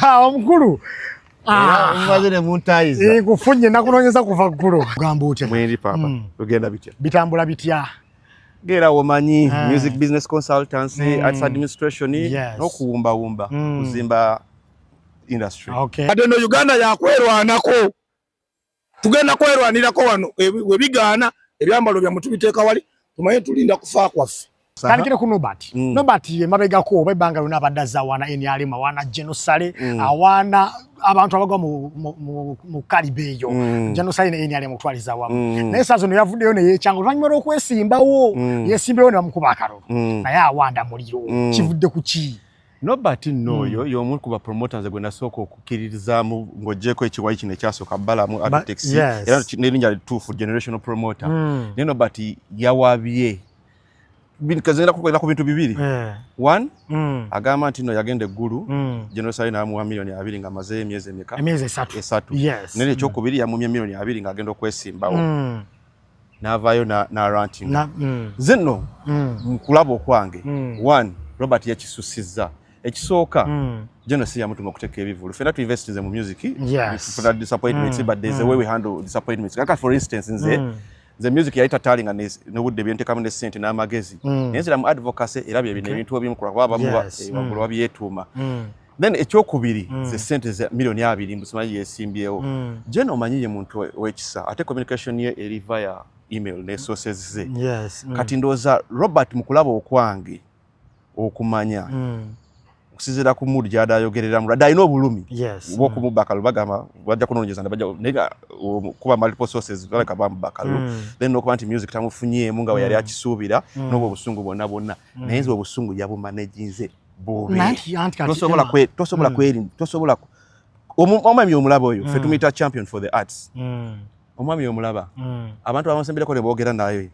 Omukulu. Mumaze ne muntayiza. Nkufunye, nakunoonyeza kuva ggulo. Gamba otya? Mwendi papa. Tugenda bitya? Bitambula bitya? Gera womanyi music business consultancy, arts administration, n'okuwumbawumba, kuzimba industry. Ate no Uganda yakwerwanako, tugenda kwerwanirako wano. Webigaana ebyambalo byammwe tubiteeka wali, tumanye tulinda kufa kwaffe. Tandikire ku Nobert. Nobert emabegako oba ebbanga lyonna abadde azze awaana NRM, awaana General Saleh, awaana abantu abagwa mu kaliba eyo. General Saleh ne NRM okutwaliza awamu. Naye saa zino yavuddeyo ne yeekyanga oluvannyuma lw'okwesimbawo. Yeesimbayo ne bamukuba akalulu. Naye awanda muliro. Kivudde ku ki? Nobert nno oyo y'omu ku ba promoters gwe nasooka okukkiririzaamu ng'oggyeko ekiwayi kino ekyasooka Balamu Architects, era n'erinnya lituufu, generational promoter. Naye Nobert yawabye. Kazenda kukolera ku bintu bibiri. One, agamba nti no yagenda eggulu, General Saleh n'amuwa miliyoni 20 ng'amazeeyo emyezi emeka? Emyezi 3. 3. Naye ekyokubiri, yamumya miliyoni 20 ng'agenda okwesimbawo. N'avaayo n'arantinga. Nze nno mu kulaba okwange, one, Robert yakisusizza. Ekisooka, General si yamutuma okuteeka ebivulu. Ffenna tuinvestinze mu music, tufuna disappointments, but there's a way we handle disappointments. Kaka for instance, nze nze music yali tatalinga n'obudde byentekamu ne ssente n'amagezi, naye nzira mu advocacy era bye bino ebintu ebimu kuba abamu waggulu babyetuuma. Then ekyokubiri, ze ssente za miliyoni 20 mbusimanyi yeesimbyewo. General omanyi ye muntu ow'ekisa, ate communication ye eri via email ne sources ze. Kati ndowooza Robert mu kulaba okwange okumanya, okusinziira ku mood gy'adde ayogereramu, lwadde alina obulumi oba okumubba akalulu, bagamba bajja kunoonyeza ne bajja, naye nga kuba multiple sources baleka bamubba akalulu. Then n'okuba nti music tamufunyeemu nga bwe yali akisuubira, n'obwo obusungu bwonna bwonna, naye nze obusungu yabumanaginze bubi. Naye anti kati Tosobola Emma, tosobola tosobola omwami omulaba oyo, ffe tumuyita champion for the arts. Omwami omulaba, abantu abamusembereko ne boogera naye,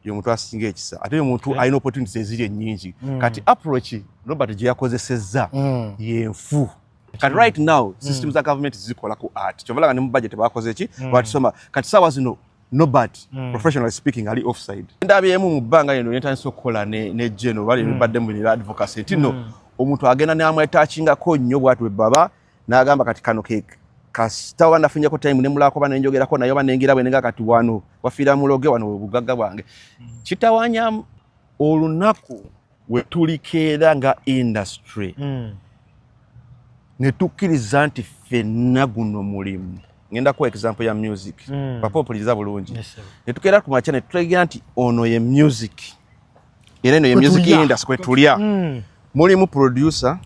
ye omuntu asinga ekisa, ate ye omuntu alina opportunities eziri ennyingi. Kati approach Robert gye yakozesezza yenfu. Kati right now system za government zikola ku art, kyova olaba ne mu budget bakoze ki, batusoma. Kati saawa zino Nobert, professionally speaking, ali offside. Ndabyemu mu bbanga lino nentandisa okukola ne General bali badde mu binira advocacy nti no omuntu agenda n'amwetachingako nnyo bw'ati bwe baba n'agamba kati kano ke kasita oba nafunyeko time ne mulako oba nenjogerako naye oba nengira bwe nenga kati wano wafiira muloge, wano obugagga bwange kitawanya. Olunaku we tulikeera nga industry ne tukkiriza nti ffenna guno mulimu, ngenda kuwa example ya music. Papa, opuliriza bulungi. Yes, sir. Ne tukeera ku makya ne tutegeera nti ono ye music, era eno ye Kwe music tulya. industry kwe tulya. Mulimu producer,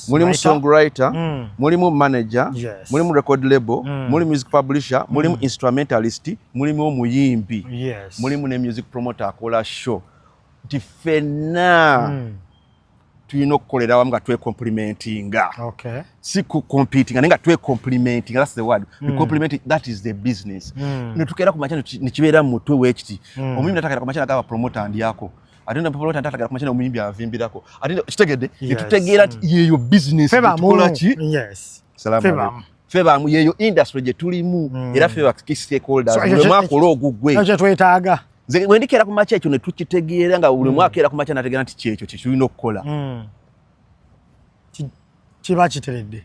mulimu Writer. songwriter, mulimu manager, mulimu record label, mulimu music publisher, mulimu instrumentalist, mulimu omuyimbi, mulimu ne music promoter akola show, nti ffenna tulina okukolera awamu nga twecomplementinga, si kucompetinga, naye nga twecomplementinga. That's the word, we complement, that is the business. Ne tukeera ku makya ne kibeera mu mutwe weekiti, omuyimbi natakera ku makya nagamba promoter ndyako, ate ne promoter ntatakera ku makya omuyimbi avimbirako, ate kitegedde? Ne tutegeera nti yeeyo business Ffe bamu. gye tukola ki. Salaamu Ffe alaikum. bamu. Ffe bamu, yeeyo industry gye tulimu, era ffe ba key stakeholders. So, Buli mwaka ola ogugwe. Ekyo kyetwetaaga. Nze bwe ndikeera ku makya ekyo ne tukitegeera nga buli mwaka era ku makya nategeera nti kyekyo kye tulina okukola. Kiba kiteredde.